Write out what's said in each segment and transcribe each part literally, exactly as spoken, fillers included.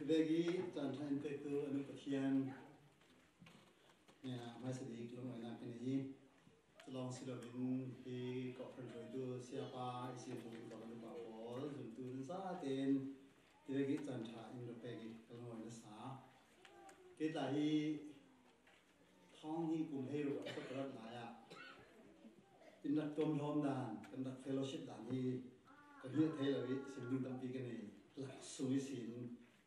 Vek i caan ṭha in pektu a nu Pathian hnenah hmaisa bik lungawinak ka nei i, culawng si loin hi conference hruaitu siapa, i siampu in ka nupa pawl, zumtu nan zaten hi vek i caan ṭha in rak pek i ka lungawi na sa. Kei tla hi thawng hnih kum hleiruk ah ka rat lai ah in rak tuamhlawm dan, kan rak fellowship dan hi ka hngilh thei lo i, sim ding tampi ka nei. Lak sung ihsin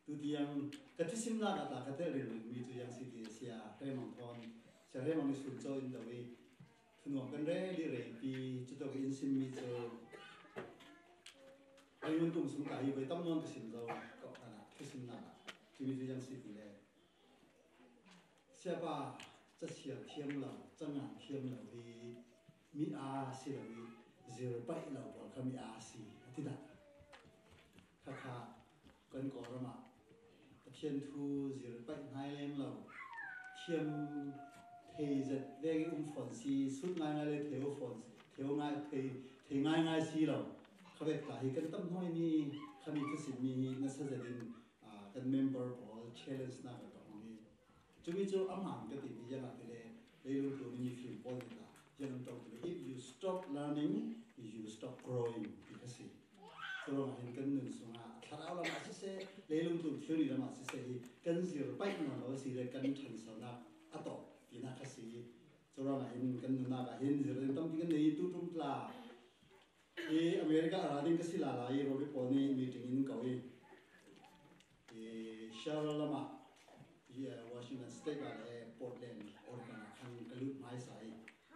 tutiang ka thusimnak ah tla ka telh ringring mi cu Young City Sia Hre Mang thawn, Sia Hre Mang nih sun caw in do i, thunuam kan rel i reipi, cutawk in simmi cu Rangoon kum sung tla hi voi tam nawn ka sim zo, kawhhran ah thusimnak ah. Cumi cu Young City le Siapa, casiar thiam lo, cangan thiam lo hi mi aa si lo i, zir paih lo pawl kha mi aa si, a ti dah. Khakha kan Kawlram ah Pathian thu zir paih hnai lem lo, thiam thei zet vek i um fawn si, sut ngaingai le thei fawn, thei ngai, thei, thei ngaingai si lo. Khavek tla hi kan tam hnuai mi, khami thusimmi hi nasa zetin, aa, kan member pawl challenge nak a ka hmang hi. Cumi cu a hmaan ka timi ziangahtile leilung tlun i mifim pawl nih tla ziang an tong tile, if you stop learning, you stop growing, ti kha si. Curuangah hin kan nun sungah thlarau lamah siseh, leilung tlun thilri lamah siseh hi kan zir paih nawn lo a si le kan ṭhansonak a tawk tinak kha si. Curuangah hin kan nunnak ah hin zir ding tampi kan nei i, tu ṭum tla hi America a ra ding ka si lala i, Robi pawl nih meeting in ko i, i Seattle lamah, i, eh, Washington State ah le Portland, Oregon ah khan ka lut hmaisa i,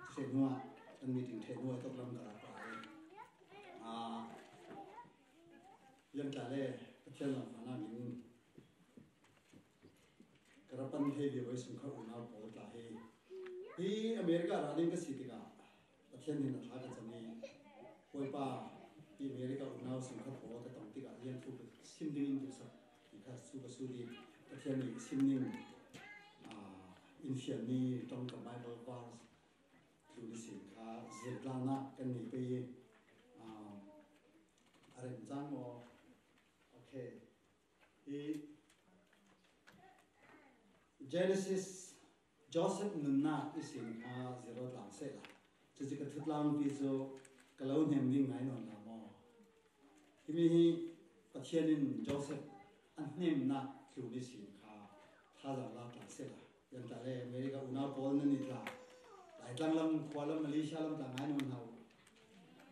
siseh hnuah kan meeting ṭheh hnuah tawk lam ka ra pah i, ah, ziang tla le Pathian lam fahnak in ka ra pan thei vivo i sungkhat unau pawl tla hi, hi America ra ding ka si tikah Pathian hin a thla ka cam i, Bawipa, hi America unau sungkhat pawl ka tong tikah ziang thu ka sim ding in duhsak ti kha su ka su dih. Pathian nih sim ning, aa, in fianmi ṭongkam Bible verse tlun ihsin kha zirtlaknak kan nei pei i, aa, a remcang maw? Okay. Hi Genesis, Joseph nunnak ihsin kha zir aw tlang sehla, cucu ka thutlangpi cu ka lo hnem ding ngai nawn lo maw? Himi hi Pathian in Joseph a hnemnak tlun ihsin kha thazaang lak tlang sehla, ziang tla le America unau pawl nan i tla, Laitlang lam, khua lam, Malaysia lam tla ngai nawn hna u,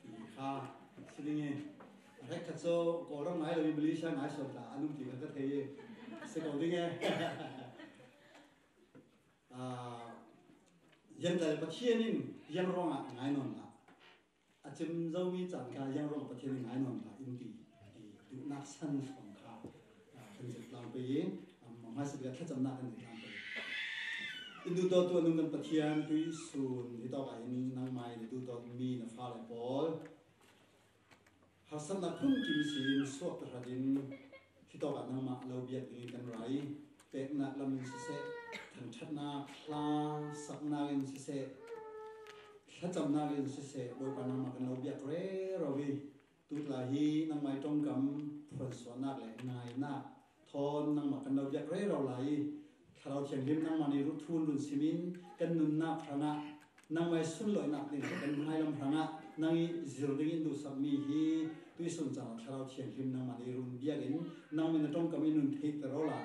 ti kha si ding i, a hrekkhat cu Kawlram ngai lo i Malaysia ngai sawn tla an um ti kha ka thei i, si ko ding e. Aa, ziang tla le Pathian in ziang ruangah ngai nawn hna. A cim zomi caan kha ziang ruang Pathian in ngai nawn hna in ti, ti duhnak san hrawng kha, ah, kan zirtlang pei i, um, hmaisa bik ah thlacamnak kan zirtlang pei. In duhdawtu a nung kan Pathian, tuihsun hitawk ah hin nangmah i na duhdawtmi na fale pawl harsatnak phun kim ihsin suak tahratin, hitawk ah nangmah lo biak dingin kan ra i, peknak lam in siseh, thangṭhatnak, hla saknak in siseh, thlacamnak in siseh, Bawipa nangmah kan lo biak rero i, tu tla hi nangmah i ṭongkam phuansuahnak le ngainak thawn nangmah kan lo biak rero lai i, Thlarau Thianghlim nangmah nih run thun run simin kan nunnak hrangah, nangmah i sunlawinak ding kan hmailam hrangah nang i zir ding in duhsakmi hi tuihsun cang Thlarau Thianghlim nangmah nih run biak in, nangmah na ṭongkam in nun theih ter awla,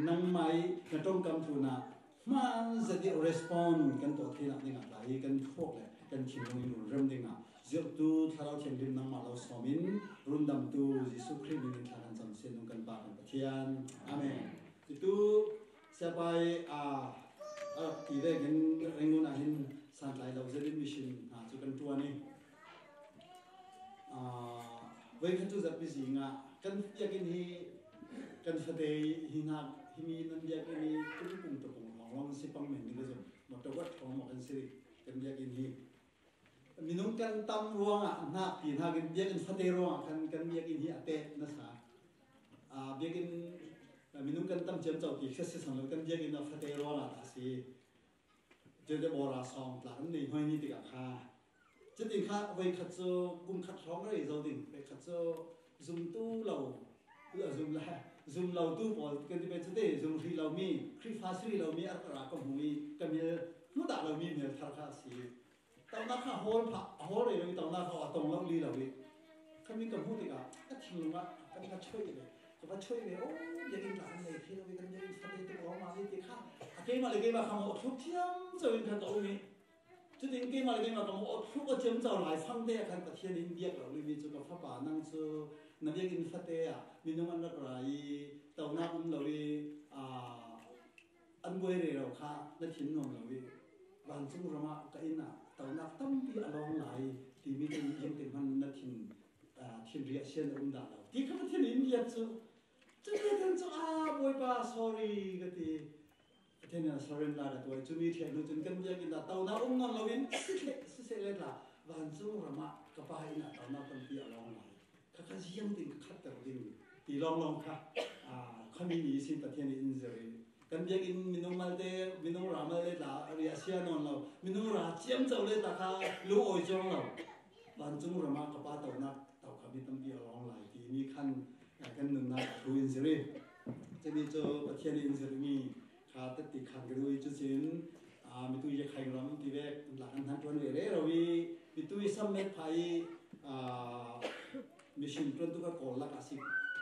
nangmah i na ṭongkam tlunah hmaan zet i respond kan tuah theinak dingah tla hi kan thluak le kan thinlung in run rem dingah zirhtu Thlarau Thianghlim nangmah lo sawm in, rundamtu Jesuh Khrih min in thla kan cam sin nung kan Pa kan Pathian. Amen. Cucu Siapa i, aa, a rak ti vekin Rangoon ah hin santlai lo zetin mission hna cu kan ṭuan i, aa, voikhat cu zarhpi zing ah kan biakinn hi, kan fate hi hna, himi nan biakinn hi kum kum tapung hrawng hrawng si pang men ding ka zumh. Motor wat hrawng maw kan si rih kan biakinn hi. Minung kan tam ruangah hnak ti hna kan biakinn fate ruangah khan kan biakinn hi a tet nasa. Aa, biakinn, aa, minung kan tam ciamco ti kha si sang lo, kan biakinn a fate ruangah a si. Cuti bawra sawng tla kan nei hnuai ni tikah kha, cuti kha voikhat cu kum khat hrawng rei zo ding, voikhat cu zumtu lo, a zum le zum lotu pawl kan ti pen cu te, zum hrih lomi, Khrihfa si hrih lomi a ra ka hmu i ka mel hmu dah lomi mel thar kha a si. Taunak kha a hawl phah, a hawl rei lo i taunak kha a tong lo li lo i. Khami ka hmuh tikah ka thinlung ah kan ka choih ve. Ka va choih ve, oh, biakinn tla an nei thei lo i kan biakinn fate tuk a awng ah i ti kha. A keimah le keimah kha maw thluk ciamco in kha ka um i. Cutin keimah le keimah ka maw thluk a ciamco lai fangte ah khan Pathian in biak lo limi cu ka fapa nang cu na biakinn fate ah minung an rak ra i taunak um lo i, aa, an buai rero kha na thin nuam lo i vancung ram ah ka inn ah taunak tampi a lawng lai timi kan ziangtin hman na thin, aa, thinri a sian a um dah lo ti kha Pathian in biak cu. Cumi kan cu, ah, Bawipa, sorry, ka ti. Pathian in a surrender ka tuai. Cumi ṭheh hnu cun kan biakinn ah taunak um nawn loin si ṭheh, siseh le tla, vancung ram ah ka pa inn ah taunak tampi a lawng lai. Kha kha ziangtin ka khatter ding ti lawnglawng kha, ah, khami ni ihsin Pathian in in zir i kan biakinn minung malte, minung ra mal le tla, riahsia nawn lo, minung ra ciamco le tla kha lu awi cuang lo. Vancung ram ah ka pa taunak tau kha mi tampi a lawng lai timi khan, eh, kan nunnak ah thu in zir i, cumi cu Pathian in zirmi kha tette khan ka duh i, cucin, ah, mitui ye khaing ram ti vek la kan hnan ṭuan ve rero i, mitui sam met phah i, ah, mission ṭuantu kha Kawl lak ah si,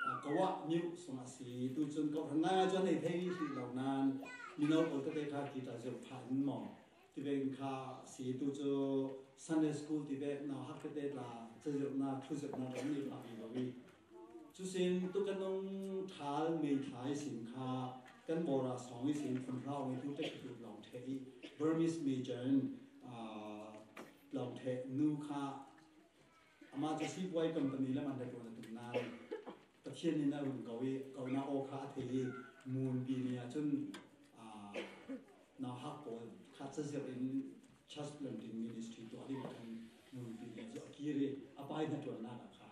ah, Kawah myo sung ah si, tu cun kawhhran ngai ah cun ei thei hrih lo nain mino pawl tete kha guitar zirh phah in maw? Tivek in kha si tu cu Sunday school tivek nauhak tete tla cazirhnak, thuzirhnak kan nei pah vivo i. Cusin tu kan nung ṭhal May thla ihsin kha kan Bawra sawng ihsin phunhra awng i tu tek tu lawng ṭheh i Burmese major in, aa, lawng ṭheh nu kha amah cu sipuai company lam an rak ṭuan a tum nain Pathian in a hun ko i konak aw kha a thei i Munpi ni ahcun, aa, nauhak pawl kha cazirh in church planting ministry tuah ding ah khan Munpi ni ah cu a kir i a pa i hnaṭuannak ah kha,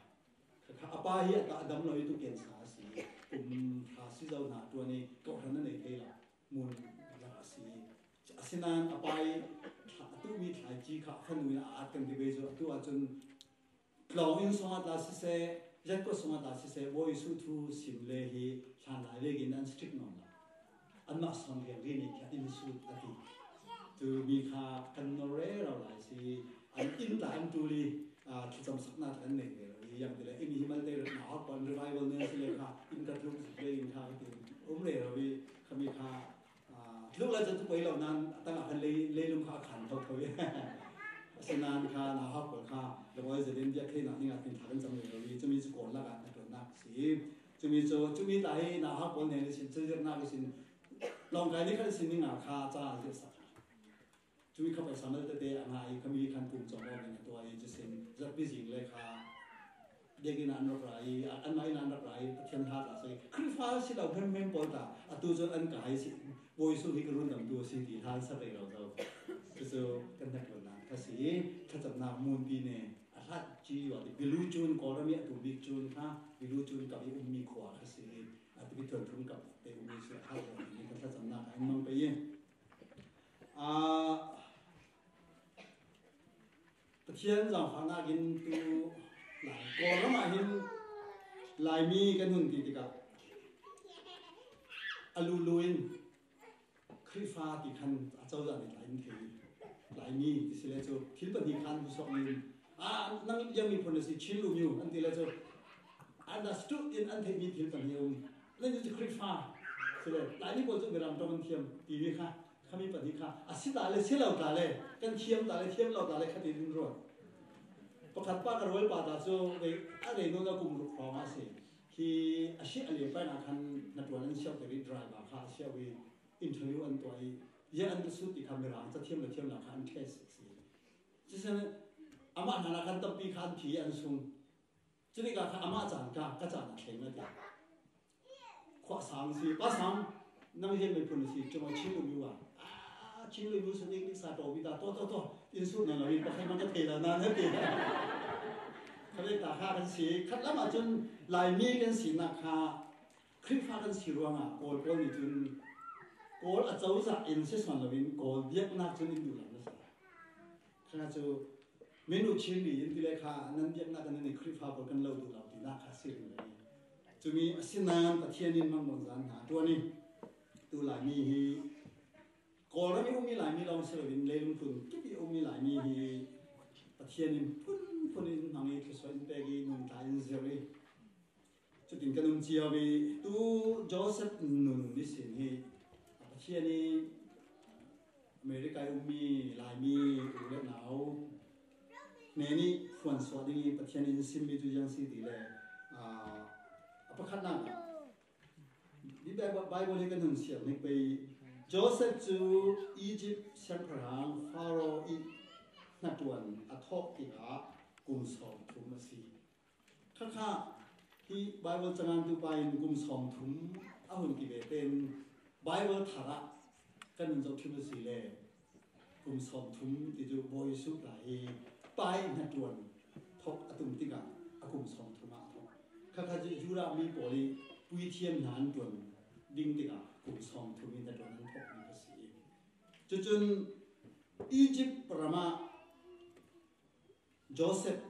kha, kha a pa hi a ta a dam lo i tu cancer a si. Kum hra si zo hna ṭuan i kawhhran a nei thei lo. Mun lak a si. Asinain a pa i thla, a tuhmi thlaici kha a fanu in a at kan ti ve cu atu ahcun Tlawng inn sungah tla siseh, Yankuat sungah tla siseh, Bawi Jesuh thu sim le hi hlan lai vekin an strict nawn lo. Anmah sawn rian ri nih kha in sut a ti. Cu mi kha kan nor rero lai si, an inn tla an ṭul i, aa, thlacamsaknak tla an nei rero i, yang ti le, in hi malte nauhak pawl revival nen si le kha, in ka tluk zik le in kha ka ti, um rero i, khami kha, aa, tluk le cu tu poi lo nain a tangah khan lei, leilung kha a khan thotho i. Asinain kha nauhak pawl kha lawmawizat in biak theinak dingah pin thla kan cam ve lo i, cumi cu Kawl lakah hnaṭuannak a si. Cumi cu, cumi tla hi nauhak pawl hnen ihsin, cazirhnak ihsin, lawngkai ni khat ihsin ni nga kha ca zirhsak. Cumi kha paisa mal tete a ngah i, khami khan kum cawm awk in a tuah i, cusin zatpi zing le kha biakinn ah an rak ra i, anmah inn ah an rak ra i, Pathian hla tla si. Khrihfa si lo hmemhmem pawl tla, atu cun an kai si. Bawi Jesuh hi ka rundamtu a si ti hla an sak rero zo. Cucu kan hnaṭuannak kha si i, thlacamnak Munpi ne a hlat ci yuah ti, Bilu Cun, Kawlram i a tum bik Cun kha, Bilu Cun kap i ummi khua kha si i, a tipi thuanthum kap te ummi si a hlat ti kan thlacamnak ah an mang pei i. Aa, Pathian zaangfahnak in tu Lai, Kawlram ah hin Laimi kan hun ti tikah a lulu in Khrihfa ti khan a cozah nih tla in thei. Laimi ti si le cu thil pahnih khan hmuhsuak in, "Ah, nang ziang miphun a si, Chin Lumyo," an ti le cu understood in an theihmi thil pahnih a um. Nang cu Khrihfa si le, Laimi pawl cu Mirang ṭawng an thiam timi kha Khami pahnih kha a si ta le, si lo ta le, kan thiam ta le, thiam lo ta le, kha ti in ruat. Pakhat pa ka rualpa ta cu vei, a rei nawn a kum ruk hrawng a si. Khi a si a liam pain ah khan hnaṭuan an siauh ter i driver kha a siauh i interview an tuah i, ziah an ka sut ti kha Mirang ca thiam le thiam lo kha an test si. Cucaah amah hna khan tampi kha an thi an sung. Cutikah kha amah caan ka, ka caan a thleng a ti. Khuasang si, Pa Sang, nang ziang miphun si, cuma Chin Lumyo a. Ah, Chin Lumyo si dik dik sa to bita, to, to, to, in sut nawn lo, in pakhai man ka thei lo, nan he ti. Kha vek ta kha kan si, khat lam ah cun Laimi kan sinak kha Khrihfa kan si ruangah Kawl pawl nih cun Kawl a cozah in si sawn loin Kawl biaknak cun in duh lo nasa. Kha cu, "Minu Chin mi in ti le kha, nan biaknak kan nan i Khrihfa pawl kan lo duh lo," tinak kha si rih lo i. Tumi a si nan Pathian in mangmang zan hna tuan i, tu Laimi hi Kawlram i ummi Laimi lawng si loin leilung tlun kip i ummi Laimi hi Pathian in phunphun in hmang i thluasuah in pek i nuntak in zir i, cutin kan um cio i, tu Joseph nun nisin hi Pathian i America i ummi Laimi u le nau hnen i phuansuah ding i Pathian in simmi cu ziang si ti le, aa, a pakhatnak ah Bible, Bible hi kan hun siar hnik pei. Joseph cu Egypt siangpahrang Pharaoh i hnaṭuan a thawk tikah kum sawmthum a si. Khakha hi Bible cangantu pa in kum sawmthum a hun ti ve tein Bible thar ah kan hun zohkhin a si le kum sawmthum ti cu Bawi Jesuh lai hi pa i hnaṭuan thawk a tum tikah a kum sawmthum ah a thawk. Khakha cu Judah mi pawl i puithiam hna an ṭuan ding tikah kum sawmthum i hnaṭuan an thawkmi kha si. Cucun Egypt ram ah Joseph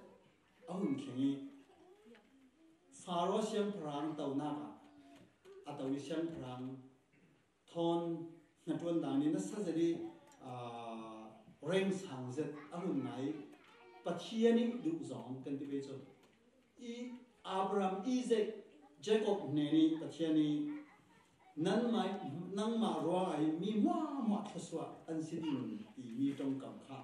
a hun thleng i Faro siangpahrang tonak ah a to i siangpahrang thawn hnaṭuan dang nih nasa zet i, aa, reng sang zet a hun ngai Pathian i duh zong kan ti ve cu. I Abraham, Isaac, Jacob hnen i Pathian i nanmah, nangmah ruangah hin mi hmuahhmuah thluasuah an si ding timi ṭongkam kha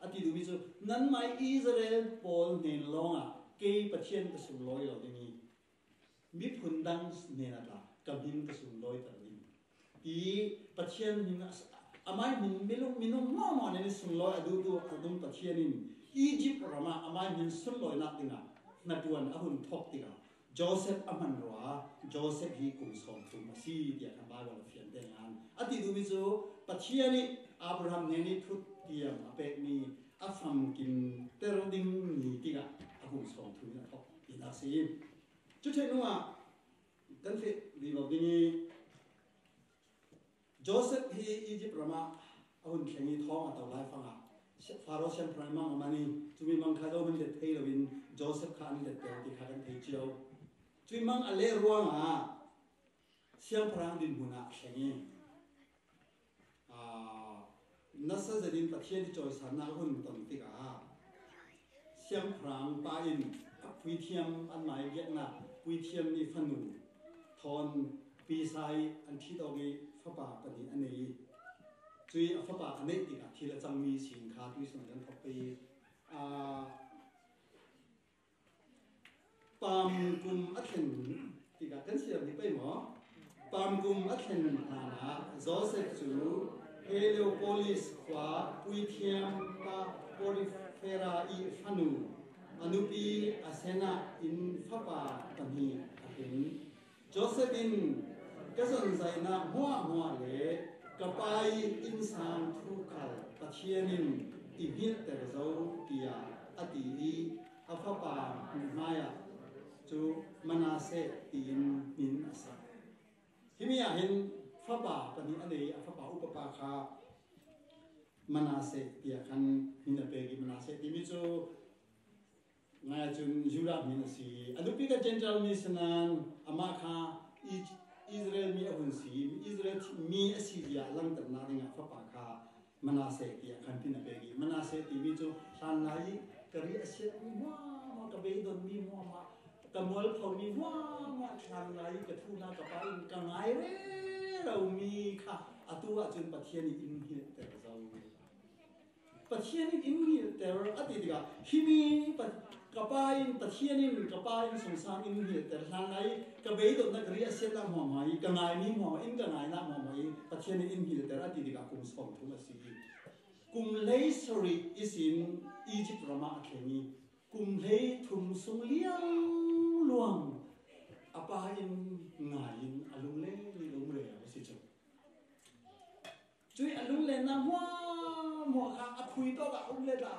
a ti duhmi cu, nanmah Israel pawl hnen lawngah kei Pathian ka sunglawi lo ding i, miphun dang hnenah tla ka hmin ka sunglawiter ding, ti Pathian hmin a, amai hmin minung, minung hmuahhmuah nih sunglawi a duhtu a dum Pathian in Egypt ram ah amai hmin sunlawinak dingah hnaṭuan a hun thawk tikah Joseph a hman rua, Joseph hi kum sawmthum a si tiah kan Bible a fian te ngan a ti duhmi cu Pathian i Abraham hnen i thut tiang a pekmi a famkim ter ding ni tikah a kum sawmthum in a thawk tinak si. Cu ṭheh hnuah kan feh vivo ding i, Joseph hi Egypt ram ah a hun thleng i thawng a to laifang ah Faro siangpahrang mang a man i, cumi mang kha zohman let thei loin Joseph kha an let ter ti kha kan thei cio. Cui mang a leh ruangah siangpahrang dinhmun ah a thleng i, aa, nasa zetin Pathian i cawisannak a hun ton tikah siangpahrang pa in a puithiam, anmah i biaknak puithiam i fanu thawn pisa i an ṭhit awk i fapa pahnih a nei i, cui a fapa a neih tikah thil a cangmi sin kha tuisun kan thawk pei i, aa, Pamkum a thlen tikah kan siar dih pei maw? Pamkum a thlen hlanah Joseph cu Heliopolis khua puithiam pa Potifera i fanu a nupi Asenah in fapa pahnih a hrin. Joseph in, "Ka zonzainak hmuahhmuah le ka pa i innsang thu khal Pathian in i hngilhter zo," tiah a ti i, a fapa hmaiah cu Manasseh tiin hmin a sak. Himi ah hin fapa pahnih a nei, a fapa upapa kha Manasseh tiah khan hmin a pek i, Manasseh timi cu ngai ahcun Judah hmin a si. A nupi kha Gentile mi si nain amah kha I-, Israel mi a hun si. Israel mi a si zia langhternak dingah fapa kha Manasseh tiah khan hmin a pek i, Manasseh timi cu hlanlai i ka ri a siatmi hmuahhmuah, ka beidonmi hmuahhmuah, ka mualphomi hmuahhmuah, hlanlai i ka thuhla ka pa in ka ngai reromi kha atu ahcun Pathian in in hngilhter zo. Pathian in in hngilhter a ti tikah, himi pa-, ka pa in, Pathian in ka pa in sungsang in hngilhter hlanlai, ka beidonnak ri a siatnak hmuahhmuah i, ka ngaimi hmuahhmuah in, ka ngainak hmuahhmuah i, Pathian in in hngilhter a ti tikah kum sawmthum a si i, kum hlei sarih ihsin Egypt ram ah a thleng i, kum hlei thum sung liangluang a pa in ngai in a lunglei i um rero a si cu. Cui a lunglennak hmuahhmuah kha a phui tawk ah um le tla,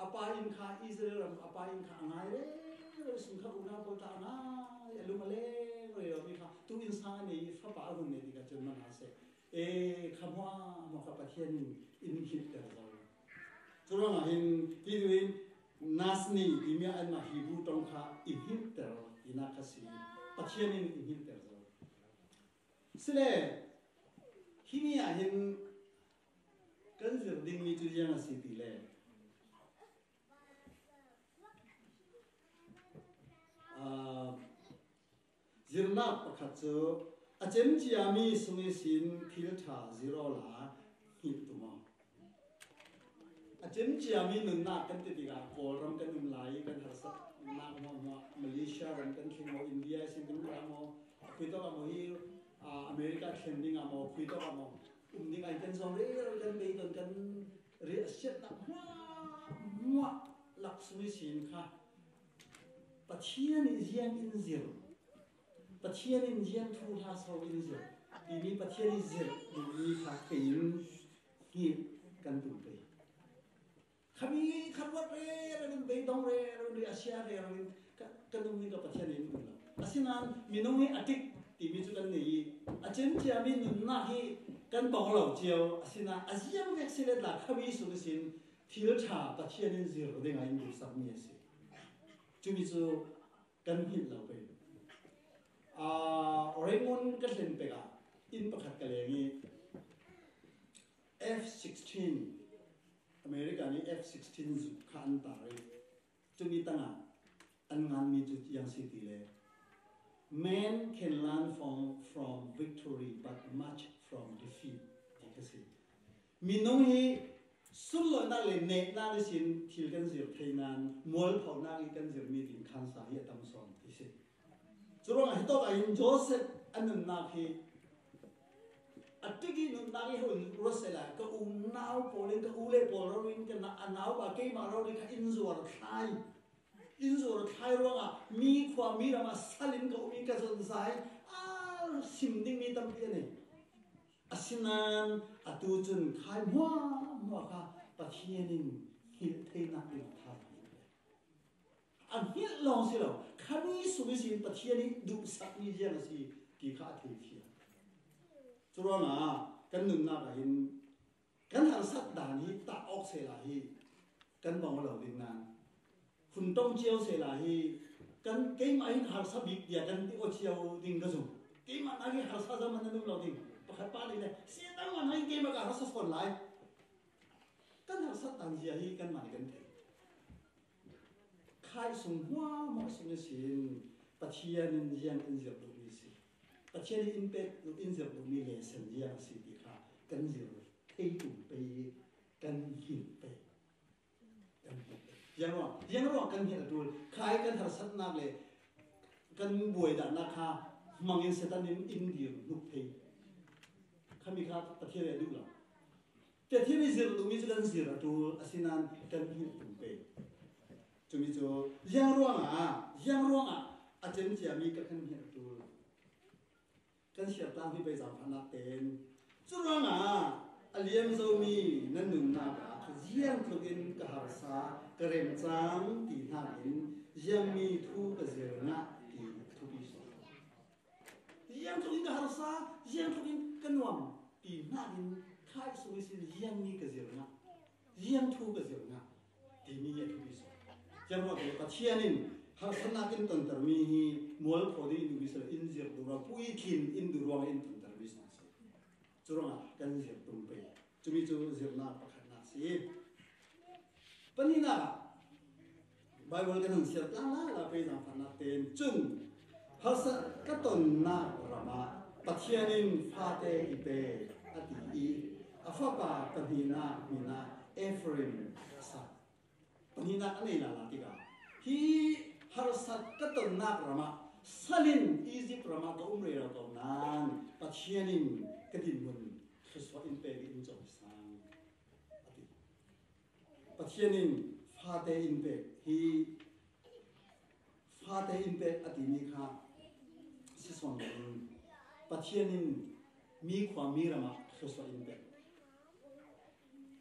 a pa in kha Israel ram a pa in kha a ngai rero, sungkhat unau pawl tla a ngai, a lung a leng rero mi kha tu innsang a nei i fapa a hun nei tikah cun Manasseh e kha hmuahhmuah kha Pathian in in hngilhter zo. Curuangah hin hi tu in Nasni timi ah anmah Hebrew ṭong kha i hngilhter tinak kha si. Pathian in i hngilhter zo. Sile, himi ah hin kan zir dingmi cu ziang a si ti le, aa, zirnak pakhat cu a cem ciami sung ihsin thil ṭha zir awla hngilh tum aw. A cem ciami nunnak kan ti tikah Kawlram kan um lai i kan harsatnak hmuahhmuah, Malaysia ram kan thleng aw, India ihsin kan um lai maw, a khui tawk ah maw hi, aa, America thlen ding ah maw, khui tawk ah maw, um ding ah kan zuam rero, kan bei tawn, kan riahsiatnak hmuahhmuah lak sung ihsin kha Pathian in ziang in zir, Pathian in ziang thu hla so in zir timi Pathian in zir duhmi kha thei in hi kan tum pei. Khami kha ruat rero in, beidong rero in, riahsia rero in ka, kan um ning ka Pathian in um lo. Asinain minung hi a ṭik timi cu kan nei i, a cem ciami nunnak hi kan bang lo cio. Asinain a ziang vek si le tla khami sung ihsin thil ṭha Pathian in zir ding ah in duhsakmi a si. Cumi cu kan hngilh lo pei. Aa, Oregon ka thlen pek ah inn pakhat ka leng i, F sixteen, America nih F sixteen zuk kha an tar i, cumi tangah an nganmi cu ziang si ti le, "Man can learn from, from victory, but much from defeat," ti kha si. Minung hi sunlawinak le nehnak ihsin thil kan zir thei nain, mualphonak i kan zirmi ding khansa hi a tam sawn ti si. Curuangah hitawk ah hin Joseph a nunnak hi a ṭik i nunnak i hun ruat sehla, ka unau pawl in, ka u le pawl rori in, ka na, a naupa keimah rori kha in zuar thlai, in zuar thlai ruangah mi khua mi ram ah sal in ka um i ka zonzai a sim dingmi tampi a nei. Asinain atu cun khai hmuahhmuah kha Pathian in hngilh theinak ding a thlak a hngilh lawng si lo, khami sung ihsin Pathian i duhsakmi ziang a si ti kha a thei fiang. Curuangah kan nunnak ah hin kan harsat dan hi tah awk sehla hi kan bang aw lo ding nain, hun ṭong cio sehla hi kan, keimah hin harsa bik tiah kan ti aw cio ding ka zum. Keimah nak hi harsa zohmanh nan um lo ding. Pakhat pah nih le, "Satan mah nak hi keimah ka harsa sawn lai." Kan harsat dan zia hi kanmah nih kan thei. Khaih sung hmuahhmuah sung ihsin Pathian in ziang in zirh duhmi si, Pathian in in pek, in zirh duhmi lesson ziang a si ti kha kan zir thei tum pei, kan hngilh pei. Ziang ruang, ziang ruang kan hngilh a ṭul. Khai kan harsatnak le kan buai dahnak kha hmang in Satan in in dir hnuk thei. Khami kha Pathian le duh lo. Pathian i zirh duhmi cu kan zir a ṭul, asinain kan hngilh tum pei. Cumi cu ziang ruangah, ziang ruangah a cem ciami ka kan hngilh a ṭul. Kan siar tlang hi pei zaangfahnak tein, curuangah a liam zomi nan nunnak ah ziang tlukin ka harsa, ka remcang ti hnakin ziangmi thu ka zir ngah ti a thupi sawn. Ziang tlukin ka harsa, ziang tlukin ka nuam ti hnakin khaih sung ihsin ziangmi ka zir ngah, ziang thu ka zir ngah timi hi a thupi sawn. Ziang ruang te Pathian in harsatnak in tontermi hi mualpho ding in duhmi si lo, in zir duh ruang, puitlin in duh ruang in tontermi sawn si. Curuangah kan zir tum pei. Cumi cu zirnak pakhatnak si. Pahnihnak ah Baibal kan hun siar tlang lala pei zaangfahnak tein cun harsa ka tonnak ram ah Pathian in fate i pek a ti i a fapa pahnihnak hmin ah Efraim a sak. Pahnihnak a nei lala tikah hi harsat ka tonnak ram ah sal in Izipt ram ah ka um rero ko nain Pathian in ka dinhmun thluasuah in pek i in cawisang a ti. Pathian in fate in pek hi, fate in pek a timi kha si sawn loin Pathian in mi khua mi ram ah thluasuah in pek,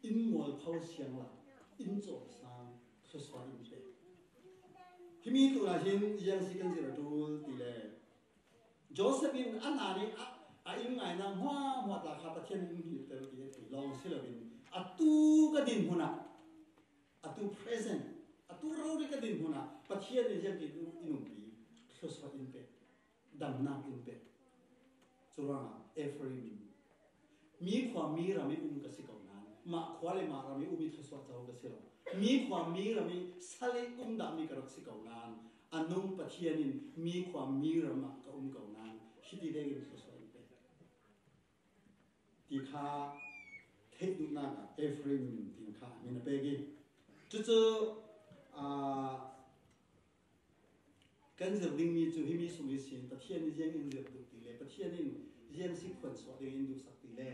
in mualpho siang la, in cawisang thluasuah in pek. Himi tlunah hin ziang si kan zir a ṭul ti le, Joseph in a hna nih a, a in ngainak hmuahhmuah tla kha Pathian in hngilhter ti a thei lawng si loin, atu ka dinhmun ah, atu present, atu rori ka dinhmun ah Pathian in ziangtin in umpi, thluasuah in pek. damnak in pek. Curuangah Ephraim in, mi khua mi ram i um ka si ko nan, mah khua le mah ram i um i thluasuah co ka si lo. Mi khua mi ram i sal i um dahmi ka rak si ko nan, a nung Pathian in mi khua mi ram ah ka um ko nan, hiti vek in thluasuah in pek, ti kha theih duhnak ah Ephraim ti kha min a pek i, cucu, aa, kan zir dingmi cu himi sung ihsin Pathian in ziang in zir duh ti le Pathian in ziang si khuan suah ding in duhsak ti le,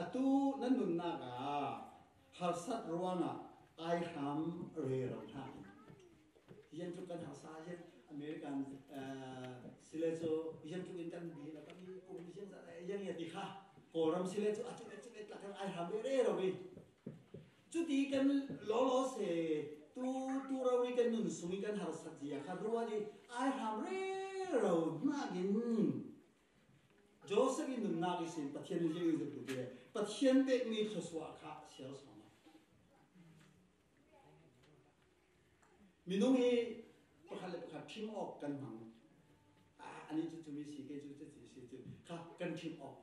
atu nan nunnak ah harsat ruangah ai hram rero hna. Ziangtluk kan harsa, ziang American, eh, si le cu ziangtluk in kan bi, la kan i kum ziang zat, eh, ziang ia ti kha. Kawlram si le cu a cu et, cu et, la kan ai hram rero i. Cuti kan lawlaw se, tu, tu rori kan nun sung i kan harsat zia kha ruat i ai hram rero hna in Joseph i nunnak ihsin Pathian in ziang in zirh duh le Pathian pekmi thluasuah kha siar sawm. Minung hi pakhat le pakhat ṭhim awk kan hmang. Ah, ani cu cumi si, kei cu cuti si cu kha kan ṭhim awk.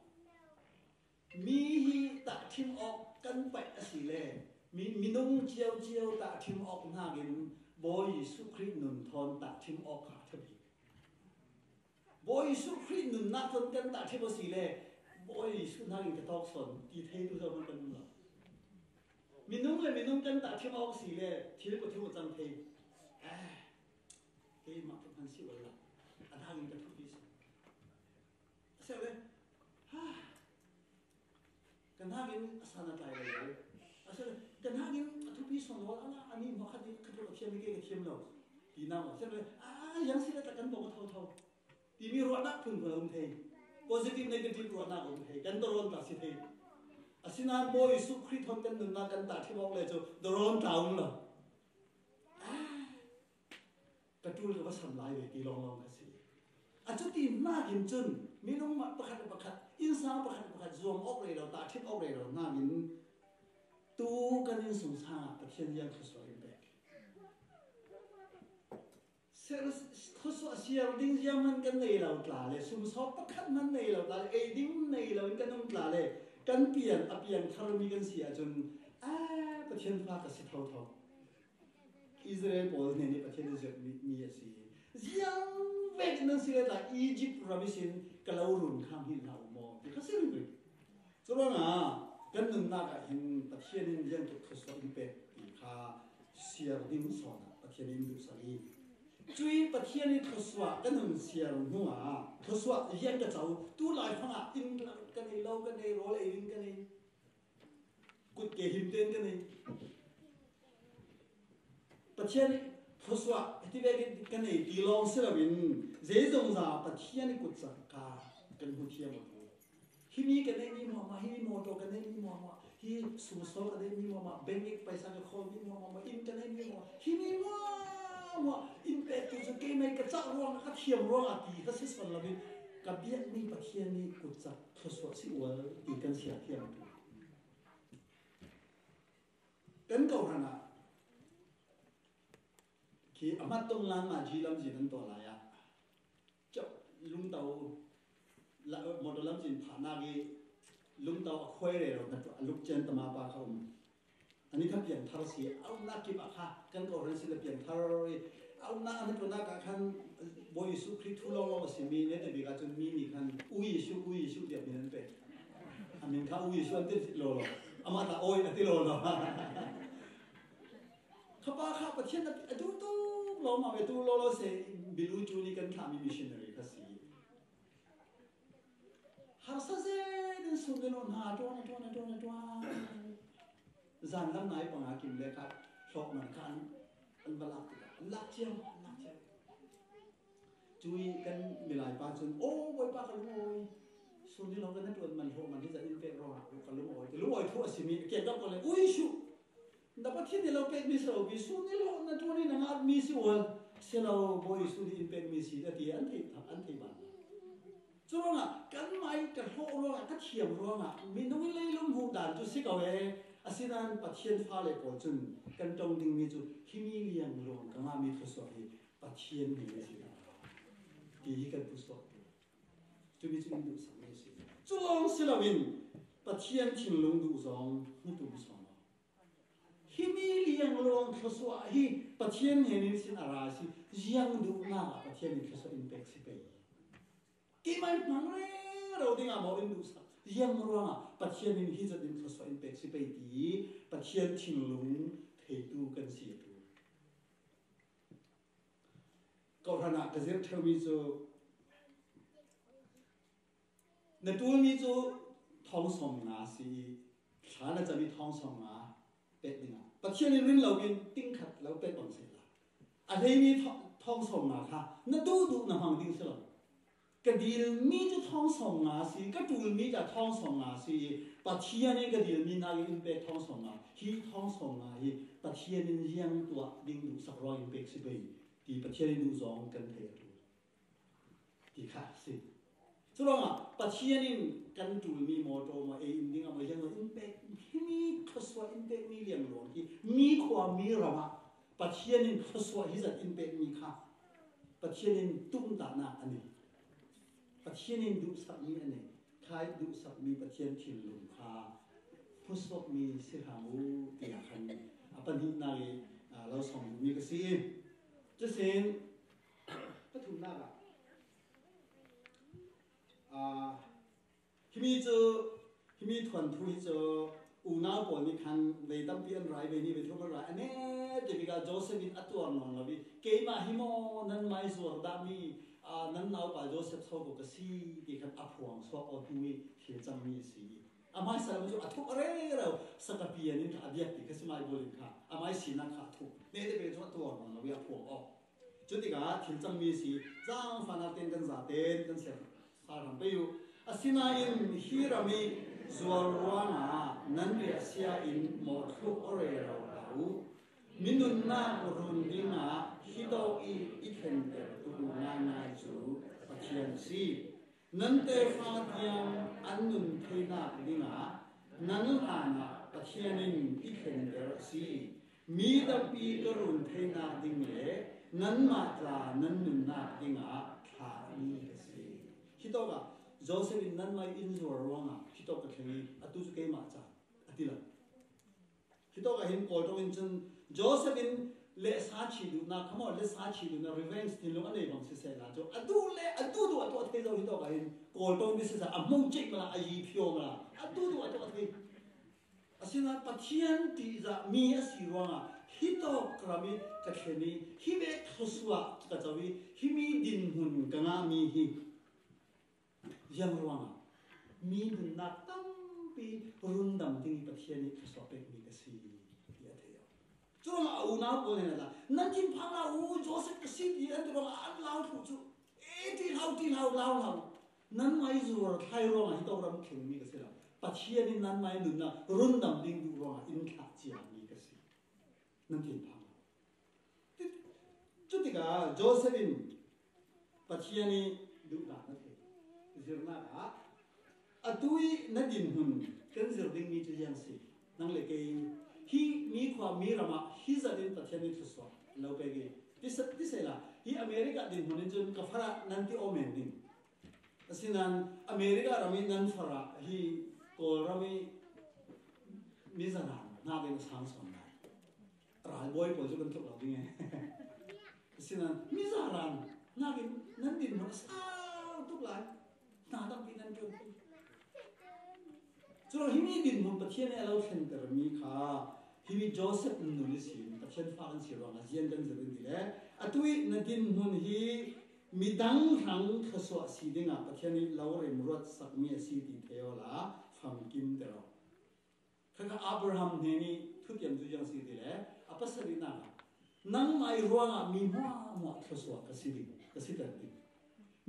Mi hi tahṭhim awk kan paih a si le mi, minung cio cio tahṭhim awk hnakin Bawi Jesuh Khrih nun thawn tahṭhim awk kha a ṭha bik. Bawi Jesuh Khrih nunnak thawn kan tahṭhim a si le Bawi Jesuh hnakin ka tawk sawn ti theitu zohman kan um lo. Minung le minung kan tahṭhim awk a si le thil pathum a cang thei. Eh, keimah ka hman si ual la, a hnakin ka thupi sawn. A si le, ha, ka hnakin a san a tlai lo. A si le, ka hnakin a thupi sawn lo, a la, ani hmuah khat nih khat ruak a thiam i kei ka thiam lo. Ti nak a si le, a, yang si le tak kan bawm a tho tho. Timi ruahnak phunphun a um thei. Positive, negative ruahnak a um thei. Kan doron tla si thei. Asinain Bawi Jesuh Khrih thawn kan nunnak kan tahṭhim awk le cu doron tla um lo. Ah, ka ṭul ka va sam lai ve ti lawnglawng kha si. A cuti hnakin cun minung mah pakhat le pakhat, innsang pakhat le pakhat zuam awk rero, tahṭhim awk rero hnakin tu kan innsungsang ah Pathian ziang thluasuah in pek. Ser-, thluasuah siar ding ziang hman kan nei lo tla le, sumsawp pakhat hman nei lo tla le, ei ding nei lo in kan um tla le, kan pian, a piang tharmi kan si ahcun, a, Pathian fa ka si thotho. Israel pawl hnen nih Pathian in zirhmi mi a si. Ziang vek nan si le tla, Egypt ram ihsin ka lo run khang hi hna u maw? Ti kha si ringring. Curuangah kan nunnak ah hin Pathian in ziangtluk thluasuah in pek ti kha siar ding sawn ah Pathian in duhsak i, cui Pathian i thluasuah kan hun siar hnuah thluasuah ziang ka co, tu lai hmangah inn ka nei, lo ka nei, rawl ei ding ka nei, kut ke him tein ka nei. Pathian i thluasuah hiti vekin ka nei ti lawng si loin, zeizongza Pathian i kutcak kha kan hmu thiam aw. Himi ka neihmi hmuahhmuah, himi motor ka neihmi hmuahhmuah, hi sumsawm ka neihmi hmuahhmuah, bank i paisa ka khawlmi hmuahhmuah, inn ka neihmi hmuahhmuah, himi hmuahhmuah in pektu cu keimah ka cah ruangah, ka thiam ruangah ti ka si sawn loin, ka biakmi Pathian nih kutcak thluasuah si ual ti kan siar thiam tu. Kan kawhhran ah khi a hmat tong lan ma ji lamzin an tuah lai ah, cop lungto, la-, motor lamzin phahnak i lungto a khuai rero hna tuah, a luk cian tama pa kha um. Ani kha piangthar si, a umnak kip ah kha kan kawhhran si le piangthar i, a umnak a hnaṭuannak ah khan Bawi Jesuh Khrih thu lawnglawng a simi, nete bik ahcun mi nih khan U Jesuh, U Jesuh tiah min an pek. A min kha U Jesuh an ti lawlaw. Amah ta awi a ti lawlaw. Kha pa kha Pathian a, a duh tuk lawngmang ve, tu lawlaw se, bilu cu nih kan thlahmi missionary kha si. Harsa zetin sum le lo hna a ṭuan, a ṭuan, a ṭuan, a ṭuan. Zan lam nai panga kim le kha hlawh man kha an, an va lak tikah an lak cio, an lak cio. Cui kan milai pa cun, "Oh, Bawipa, ka lungawi. Sum le lo kan ṭuan man hlawh man hi zat in pek ruangah ka lungawi," ti. Lungawi thu a simi a kiangkap ko le, "Ui, shu! Na Pathian nih lo pekmi si lo, pi sum le lo na ṭuan i na ngatmi si ual, si lo, Bawi Jesuh nih in pekmi si," a ti, an thei, an thei ban. Curuangah kanmah i ka hlawh ruangah, ka thiam ruangah, minung i leilung hmuh dan cu si ko e, asinain Pathian fale pawl cun kan ṭong dingmi cu himi liang ruang ka ngahmi thluasuah hi Pathian hnen a si lo ti hi kan hmuhsuak. Cumi cu in duhsak mi a si. Cu lawng si loin Pathian thinlung duh zong hmu tum sawn lo. Himi liangluang thluasuah hi Pathian hnenin sin a ra si. Ziang duhnak ah Pathian in thluasuah in pek si pei. Keimah in hmang rero dingah maw in duhsak? Ziang ruangah Pathian in hi zat in thluasuah in pek si pei ti Pathian thinlung theitu kan si a tu. Kawhhran ah ka zirh ṭheumi cu na ṭulmi cu thawng sawmnga si i thla na cam i thawng sawmnga pek dingah Pathian in rin loin tingkhat lo pek bang sehla a hleimi thaw-, thawng sawmnga kha na duhduh na hmang ding si lo. Ka dilmi cu thawng sawmnga si, ka ṭulmi ca thawng sawmnga si i Pathian in ka dilmi nak in pek thawng sawmnga, hi thawng sawmnga hi Pathian in ziang tuah ding duhsak ruangin pek si pei ti Pathian in duh zong kan thei a ṭul ti kha a si. Curuangah Pathian in kan ṭulmi mawṭaw maw, ei in ding a maw, ziang in pek, himi thluasuah in pekmi liangluang hi mi khua mi ram ah Pathian in thluasuah hi zat in pekmi kha Pathian in tumtahnak a nei. Pathian in duhsakmi a nei. Khai duhsakmi Pathian thinlung kha hmusuakmi si hram u, tiah khan a pahnihnak i, aa, lo sawm duhmi ka si i, cusin pathumnak ah, aa, himi cu, himi thuanthu hi cu unau pawl nih khan vei tampi an ra i, vei nih vei thum an ra i, a neh ti bik ah Joseph in a tuar nawn lo i, keimah hi maw nan mai zuar dahmi, aa, nan naupa Joseph so ko ka si ti khan a phuang suak aw hnu i thil cangmi a si i, a hmaisa lam cu a thup a rero, sakapian in kha a biak ti kha si mai bul in kha a mai sinak kha a thup. Neh te pek cu a tuar nawn lo i a phuang aw. Cutikah thil cangmi a si, zaangfahnak tein kan zaten kan siar hram pei u. Asinain hi ram i zuar ruangah nan riahsia in mawhthluk aw rero hlah u. Mi nunnak run dingah hitawk i i thlentertu ngaingai cu Pathian a si. Nan tefa tiang an nun theinak dingah nan hlanah Pathian in i thlenter a si. Mi tampi ka run theinak ding le nanmah tla nan nunnak dingah thlahmi ka si. Hitawkah Joseph in nanmah in zuar ruangah hitawk ka thleng i atu cu keimah ca a ti lo. Hitawk ah hin Kawl ṭong in cun Joseph in lehsa chih duhnak, kha maw, lehsa chih duhnak, revenge thinlung a nei bang sisehla cu a duh le a duh duh a tuah thei zo. Hitawk ah hin Kawl ṭong in siseh, a hmung cik malah, a yi phio malah, a duh duh a tuah thei. Asinain Pathian ṭihzah mi a si ruangah hitawk ram i ka thlen i, hi vek thluasuah ka co i, himi dinhmun ka ngahmi hi ziang ruangah mi nunnak tampi rundam ding i Pathian nih thluasuah pekmi ka si, ti a thei aw. Curuangah a unau pawl hnenah tla, nan thinphang hlah u, Joseph ka si, ti an ti ruangah an lau thluh cu, e, ṭih hlah u, ṭih hlah u, lau hlah u. Nanmah i zuar thlai ruangah hitawk ram thlengmi ka si lo. Pathian in nanmah i nunnak rundam ding duh ruangah in thlah ciami ka si. Nan thinphang hlah. Cutikah Joseph in Pathian i duhnak na thei, zirnak ah, atu i na dinhmun kan zir dingmi cu ziang si. Nang le kei hi mi khua mi ram ah hi zat in Pathian i thluasuah lo pek i, ti se, ti sehla, hi America dinhmun in cun ka farah nan ti aw men ding. Asinain America ram i nan farah hi Kawlram i mi zaran hnakin a sang sawn lai. Ralbawi pawl cu kan tluk lo ding e. Asinain mi zaran hnakin nan dinhmun a sang tuk lai. Hna tampi nan tluk. Curuang himi dinhmun Pathian nih a lo thlentermi kha himi Joseph nun ihsin Pathian fa kan si ruangah ziang kan zir in ti le, atu i na dinhmun hi midang hrang thluasuah si dingah Pathian nih lo remruat sakmi a si ti thei awla famkim ter aw. Kha kha Abraham hnen i thutiam cu ziang si ti le, a pasarihnak ah, nangmah i ruangah mi hmuahhmuah thluasuah ka si ding, ka si ter ding.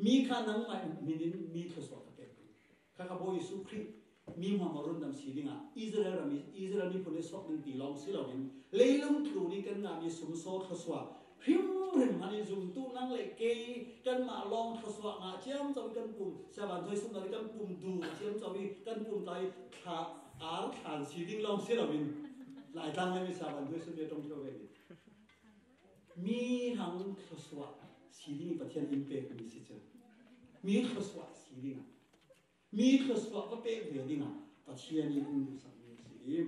Mi kha nangmah i hmin in mi thluasuah ka pek ding. Kha kha Bawi Jesuh Khrih mi hmuahhmuah rundam si dingah Israel ram i, Israel miphun i suak ding ti lawng si loin leilung tlun i kan ngahmi sumsaw thluasuah hrimhrim hmanh i zumtu nang le kei kanmah lawng thluasuah ngah ciamco i kan pum, Sia Van Thoi sumnak i kan pum duh ciamco i kan pum tla i thla ar thlan si ding lawng si loin Laitlang le mi Sia Van Thoi sum i a ṭong ṭheo ve ding. Mi hrang thluasuah si ding i Pathian in pekmi si cu. Mi thluasuah si dingah, mi thluasuah va pek ve dingah Pathian in in duhsak mi a si.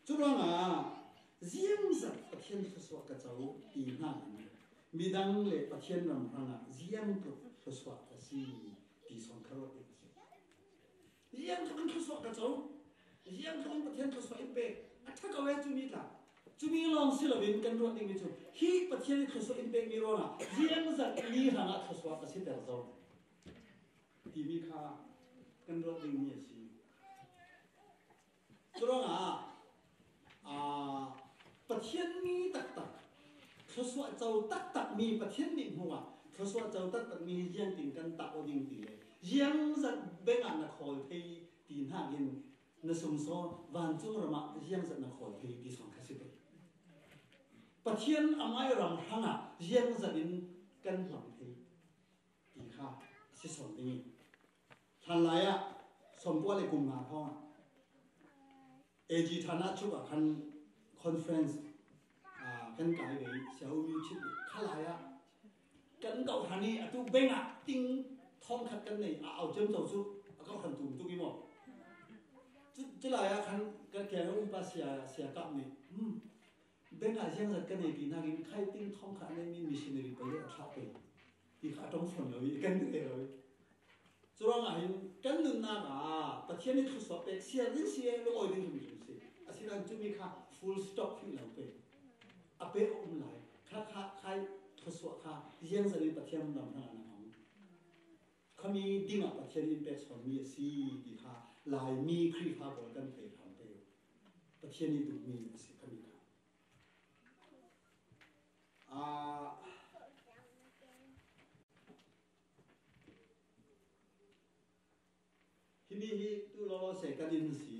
Curuangah ziangzat Pathian thluasuah ka co ti hna in midang le Pathian ram hrangah ziangtluk thluasuah ka si ti sawn kha ruat ding a si. Ziangtluk in thluasuah ka co, ziangtluk in Pathian thluasuah in pek a ṭha ko e cumi tla. Cumi lawng si loin kan ruat dingmi cu hi Pathian in thluasuah in pekmi ruangah ziangzat mi hrangah thluasuah ka si ter zo timi kha kan ruat dingmi a si. Curuangah, aa, Pathian mi taktak, thluasuah co taktak mi, Pathian mi hmuh ah thluasuah co taktak mi hi ziangtin kan tah aw ding ti le ziangzat bengah na khawl thei ti hnakin na sumsaw vancung ram ah ziangzat na khawl thei ti sawn kha si pei. Pathian amai ram hrangah ziangzat in kan hmang thei ti kha a si sawn ding i, hlanlai ah sawmkua le kum nga thawngah A G Thana chuk ah khan conference, aa, kan kai ve i, Sia U Myo Chit le khalai ah kan kawhhran i atu bengah ting thawngkhat kan nei, a au ciamco cu a kawhhran tum tuk i maw? Cu, culai ah khan kan keng a umpa sia, sia kap nih, hmm, bengah ziangzat kan nei ti hnakin khai ting thawngkhat a neimi missionary pali a thlah pei ti kha a ṭong fawn lo i kan ti ve lo i. Curuangah hin kan nunnak ah Pathian nih thluasuah pek siar ding si e, lungawi ding hrim hrim si. Asinain cumi kha full stop hrih lo pei. A pek a um lai. Kha, kha, khai thluasuah kha ziangzat in Pathian ram hrangah na hmang. Khami dingah Pathian in pek sawnmi a si ti kha Laimi Khrihfa pawl kan thei hram pei. Pathian nih duhmi a si khami kha. Ah, himi hi tu lawlaw se kan inn si.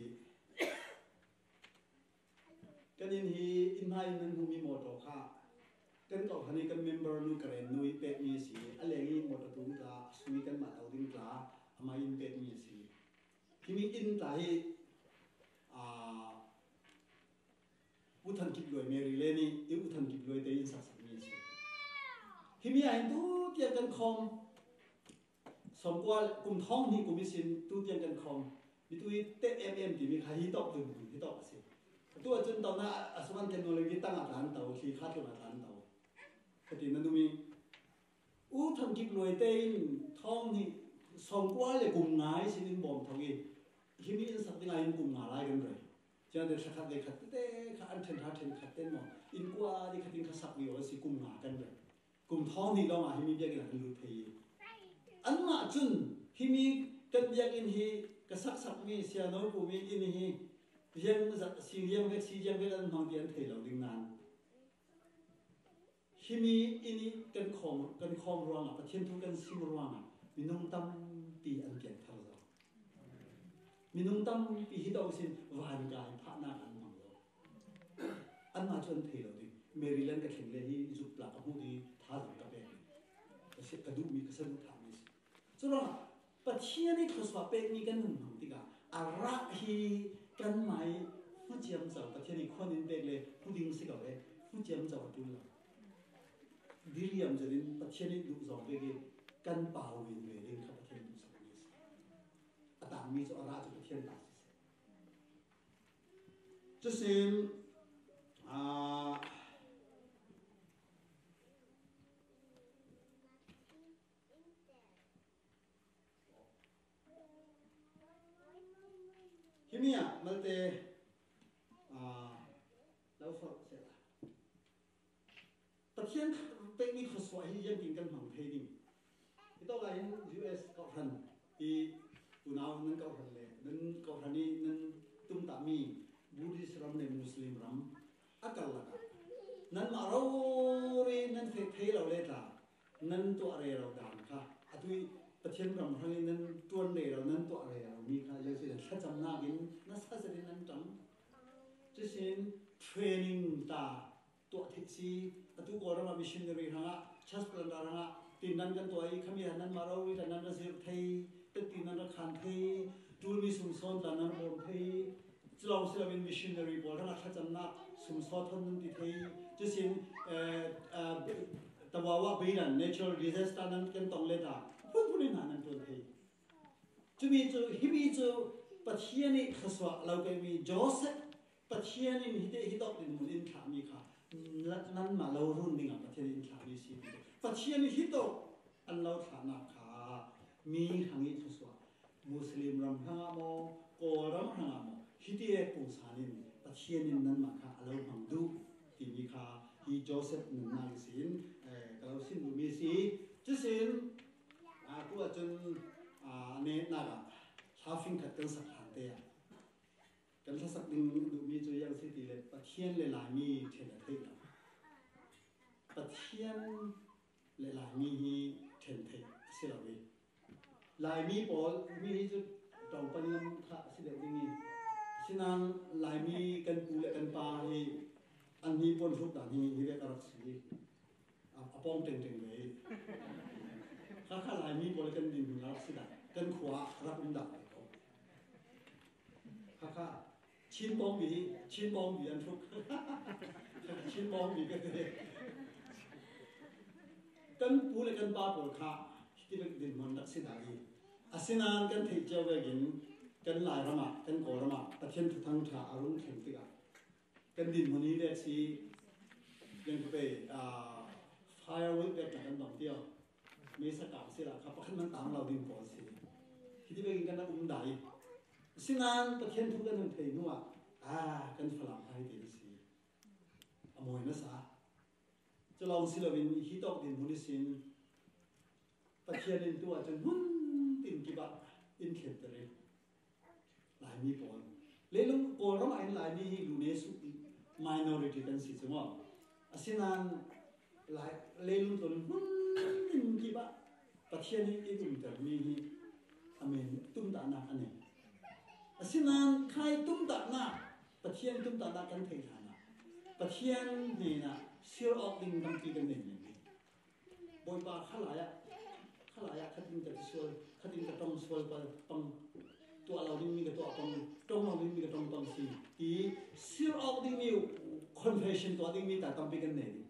Kan inn hi inn hmai in nan hmuhmi mawṭaw kha kan kawhhran i kan member nu Karen nu i pekmi a si. A leng i mawṭaw tum tla, a sung i kanmah to ding tla, amah in pekmi a si. Himi inn tla hi, aa, U Than Kip Luai, Mary Lane i U Than Kip Luai te in saksakmi a si. Himi ah hin tu tiang kan khawm, sawmkua kum thawng hnih kum ihsin tu tiang kan khawm. Mi tu i te em em timi kha hi tawk dun hi tawk a si. Atu ahcun to na a suan technology tang a tlan to, thli kha tlun a tlan to. Ka ti na numi. U Thang Kip Luai te in thawng hnih sawmkua le kum nga ihsin in bawm thawk i, himi in sak dingah hin kum nga lai kan rei. Ciang te thla khat ve khat tete kha an ṭhen ṭha ṭhen khat ten maw, in kua dih khat in kha sak vivo a si, kum nga kan rei. Kum thawng hnih lawngah himi biakinn ah kan lut thei i, anmah cun himi kan biakinn hi ka saksakmi siano kumi inn hi ziang zat si, ziang vek si, ziang vek an hmang ti an thei lo ding nain, himi inn i kan khawm, kan khawm ruangah, Pathian thu kan sim ruangah minung tampi an piangthar zo. Minung tampi hi to sin vankai phahnak an hmang zo. Anmah cu an thei lo ding. Maryland ka thleng le hi zuk plak ka hmuh ding tha zong ka pek. Ka si, ka duhmi, ka saduhthahmi si. Curuangah Pathian i thluasuah pekmi kan nun hmang tikah a rah hi kanmah i hmuciam co, Pathian i khuan in pek le hmu ding si ko le hmuciam co a ṭul lo. Diriam zet in Pathian i duh zawng pek i kan pau in ve ding kha Pathian duhsak mi si. A tangmi cu a rah cu Pathian ta siseh. Cusin, aa, himi ah malte, aa, lo forh sehla. Pathian pekmi thluasuah hi ziangtin kan hmang thei ding? Hitawk ah hin U S kawhhran i unau nan kawhhran le nan kawhhran i nan tumtahmi Buddhist ram le Muslim ram a karlak ah nanmah rori nan feh thei lo le tla, nan tuah rero dan kha, atu i Pathian ram hrang i nan ṭuan rero, nan tuah rero mi kha ziang si le thlacamnak in nasa zet in nan ṭang. Cusin training ta tuah theih si, atu Kawlram ah missionary hrangah, church planter hrangah tindan kan tuah i, khami ah nanmah rori tla nan ra zirh thei, teti nan ra khan thei, ṭulmi sumsawn tla nan ra bawm thei, culawng si loin missionary pawl hrangah thlacamnak sumsaw thawn nan ti thei, cusin, eh, eh, tawawa beidan, natural disaster nan kan tong le ta, Nin hna nan ṭuan thei. Cumi cu, himi cu Pathian ih thluasuah lo pemi Joseph, Pathian in hite hi tawk dinhmun in thlahmi kha nanmah lo run dingah Pathian in thlahmi si ti. Pathian ih hi tawk an lo thlahnak kha mi hrang ih thluasuah, Muslim ram hrangah maw, Kawl ram hrangah maw, hiti pungsan in Pathian in nanmah kha a lo hmang duh timi kha hi Joseph nunnak ihsin, eh, ka lo sim duhmi si. Cusin, aa, tu ahcun, aa, a netnak ah hla fingkhat kan sak hlan te ah kan hlasak ding duhmi cu ziang si ti le Pathian le Laimi ṭhen a theih lo. Pathian le Laimi hi ṭhen theih a si lo i, Laimi pawl, mi hi cu ṭong pan lam kha a si deuh ding i, sinain Laimi kan pu le kan pa hi an hnipuan hruk dan hi, hi vek a rak si. A, a pawng ṭengṭeng ve i, kha kha Laimi pawl kan dinhmun a rak si dan, kan khua a rak um dan ve ko. Kha kha Chin pawngbi hi, Chin pawngbi an hruk. Kha kha Chin pawngbi ka ti. Kan pu le kan pa pawl kha hiti vek dinhmun rak si dan i, asinain kan theih cio vekin kan Lairam ah, kan Kawlram ah Pathian Thuthang ṭha a rung thleng tikah kan dinhmun hi vek si, kan ka pei, aa, firewood vek kan bang ti aw. Meisa kang si la kha pakhat man tang lo ding pawl si. Hiti vekin kan rak um dan i, sinain Pathian thu kan hun thei hnu ah, aa, kan Falam kha hiti si. A mawi nasa. Cu lawng si loin hi tawk dinhmun ihsin Pathian in tu ahcun hmun tin kip ah in thlenter i, Laimi pawl. Leilung Kawlram ah hin Laimi hi lu ne su minority kan si cu maw? Asinain Lai, leilung tlawn hmun tin kip ah Pathian in in umtermi hi a men tumtahnak a nei. Asinain khai tumtahnak, Pathian tumtahnak kan theih hlanah Pathian hnenah sir awk ding tampi kan nei men. Bawipa, khalai ah, khalai ah khatin ka ti sual, khatin ka ṭong sual pal pang, tuah lo dingmi ka tuah pang, ṭong lo dingmi ka ṭong pang si, ti sir awk dingmi, confession tuah dingmi ta tampi kan nei ding.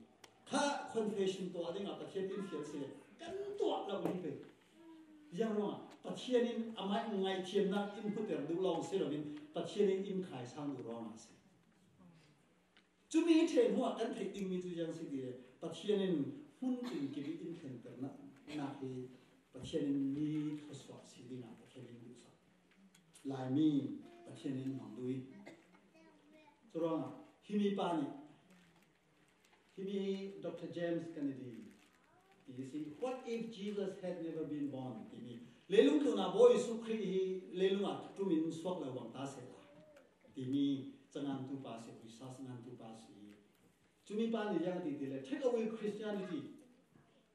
Kha confession tuah dingah Pathian in fial si le kan tuah lo ding pei. Ziang ruangah Pathian in amah in ngaihthiamnak in hmuter duh lawng si loin Pathian in in khaisang duh ruangah a si. Cumi ṭheh hnuah kan theih dingmi cu ziang si ti le, Pathian in hmun tin kip in thlenternak hi Pathian in mi thluasuah si dingah Pathian in duhsak. Laimi Pathian in hmang duh i, curuangah himi pa nih, himi Doctor James Kennedy ti si, "What if Jesus had never been born?" timi, leilung tlunah Bawi Jesuh Khrih hi leilung ah ṭum in suak lo bang ta sehla timi cangantu pa si, research ngantu pa si. Cumi pa nih ziang a ti ti le, "Take away Christianity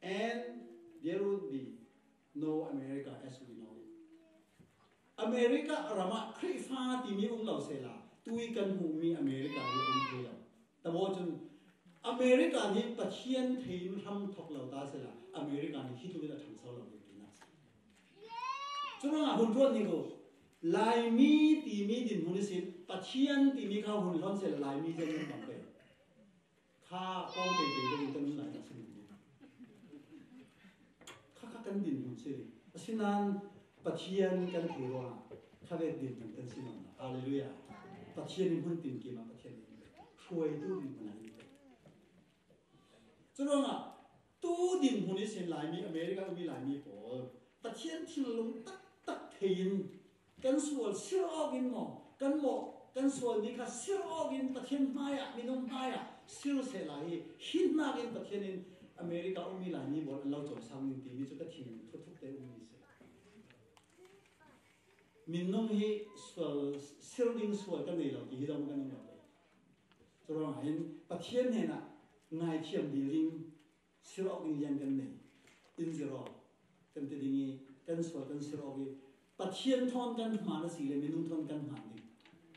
and there would be no America as we know it." America ram ah Khrihfa timi um lo sehla, tui kan hmuhmi America hi um thei lo. Tabo cun America nih Pathian thei in hram thok lo ta sehla, America nih hi tluk in a ṭhangso lo ding tinak si. Curuangah hun ṭuan hi ko, Laimi timi dinhmun ihsin Pathian timi kha hun hlon sehla Laimi zong in bang pei. Kha pawng teitei deuh in kan um lai nak si. Kha kha kan dinhmun si. Asinain Pathian kan thei ruangah kha vek dinhmun kan si nawn lo. Hallelujah. Pathian in hmun tin kip ah Pathian in hruaitu dinhmun ah in. Curuangah tu dinhmun ihsin Laimi, America ummi Laimi pawl Pathian thinlung taktak thei in kan sual sir awk in maw, kan mawh, kan sualmi kha sir awk in Pathian hmaiah, minung hmaiah sir sehla hi, hi hnakin Pathian in America ummi Laimi pawl an lo cawisang ding timi cu ka thinlung thuthuk te ummi si. Minung hi sual, sir ding sual kan nei lo ti hi zong kan um lo. Curuangah hin Pathian hnenah ngaithiam dil ding, sir awk ding ziang kan nei. In zir aw kan ti ding i, kan sual kan sir awk i, Pathian thawn kan hmaan a si le minung thawn kan hmaan ding.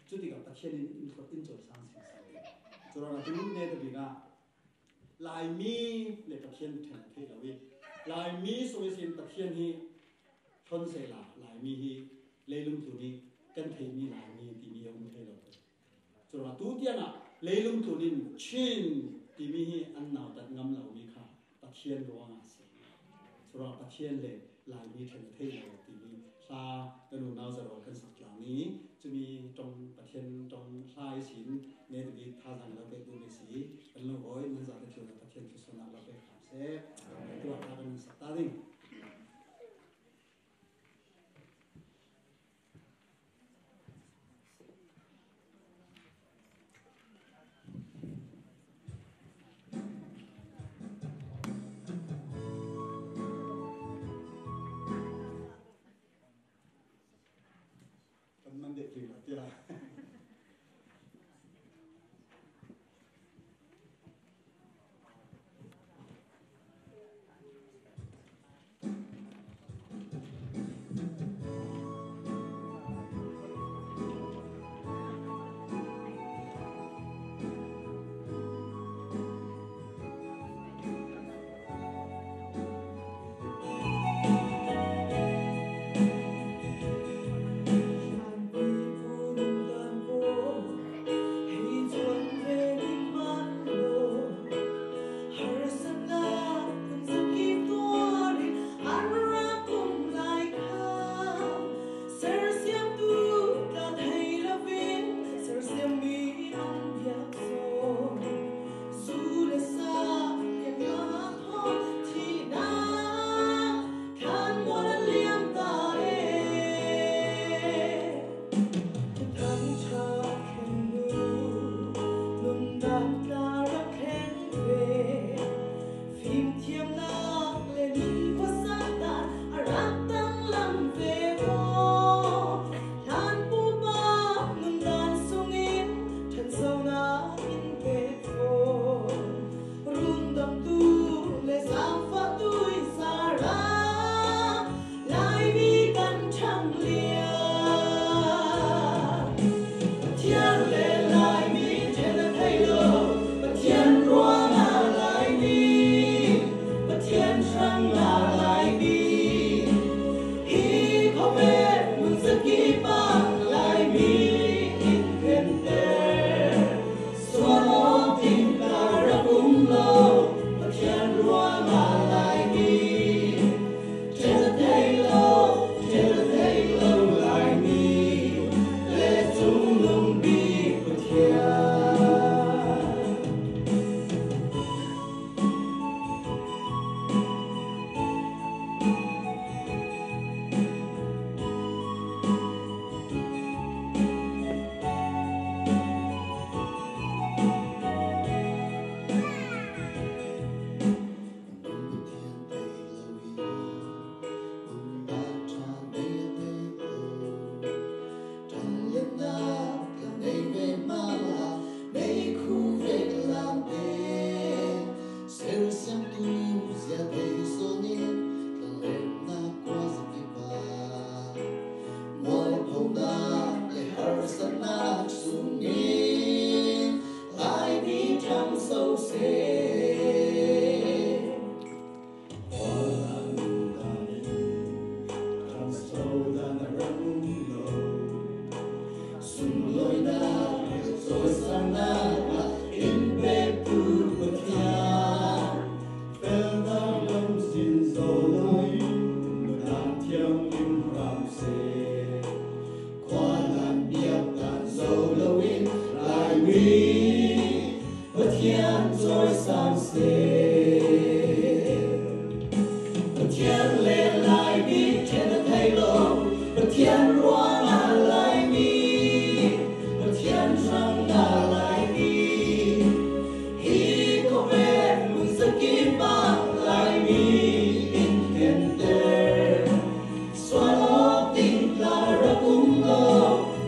Cutikah Pathian in in, in cawisang sing sing ding. Curuangah tu neta bikah Laimi le Pathian ṭhen theih lo i, Laimi sung ihsin Pathian hi hlon sehla, Laimi hi leilung tlun i kan theihmi Laimi timi a um thei lo. Curuangah tu tiangah leilung tlun in Chin timi hi an nautat ngam lomi kha Pathian ruangah a si. Curuangah Pathian le Laimi ṭhen a thei lo timi hla kan unau Zaro kan sak tlang ni. Cumi ṭong Pathian ṭong hla ihsin netabik thazaang lo pek duhmi si kan lungawi nan zate thil lo Pathian thlusuahnak lo pek hram seh. Tuah hla kan sak ta ding. Kan man deh ring lo tiah. Harsatnak hun zuk kip tuar in an rak um lai kha. Sersiamtu tla thei loin sersiammi an biak zaw. Zu le sa piak lak hawng thihnak khan mual an liam ta e. Thuthang ṭha khen nu, nunnak tla rak khen ve. Fimthiamnak le nun khuasak dan a rak tanglam ve maw? Hlan pupa nundan sungin ṭhansonak in pek fawn. Rundamtu le zaangfahtu i zara Laimi kan ṭhang liang. Pathian le Laimi ṭhen a thei lo, Pathian ruangah Laimi, Pathian hrangah Laimi. Hi khuavek mun zakip ah Laimi in khenter. Sual awk ding tla rak um lo, Pathian ruangah Laimi. Ṭhen a thei lo, ṭhen a thei lo Laimi. Le cung lungpi Pathian. Sersiamtu zia thei sawnin tlanglengnak kua zakipa mualphonak le harsatnak sungin Laimi ṭhangso seh. Sunglawinak le cawisannak ah in pektu Pathian, felnak lamzin zo loin, nunnak thiang in hram seh. Khualan biaktan zo loin, Laimi Pathian cawisan seh. Pathian le Laimi ṭhen a thei lo, Pathian ruangah Laimi, Pathian hrangah Laimi. Hi khuavek mun zakip ah Laimi in khenter. Sual awk ding tla rak um lo,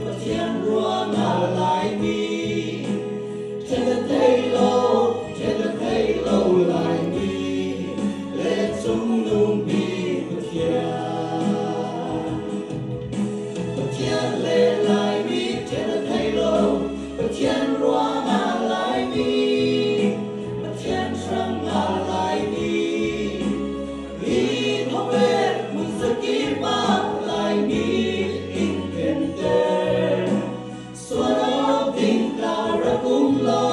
Pathian ruangah Laimi. Ṭhen a thei lo, ṭhen a thei lo Laimi. Le cung lungpi Pathian. Pathian le Laimi ṭhen a thei lo, Pathian ruangah Laimi. Pathian hrangah Laimi. Hi khuavek mun zakip ah Laimi in khenter. Sual awk ding tla rak um lo,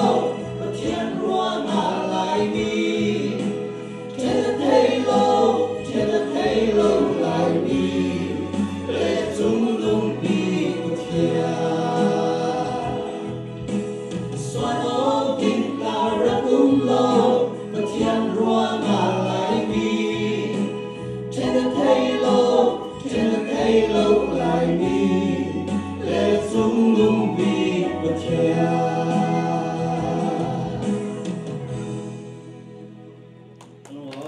Nunga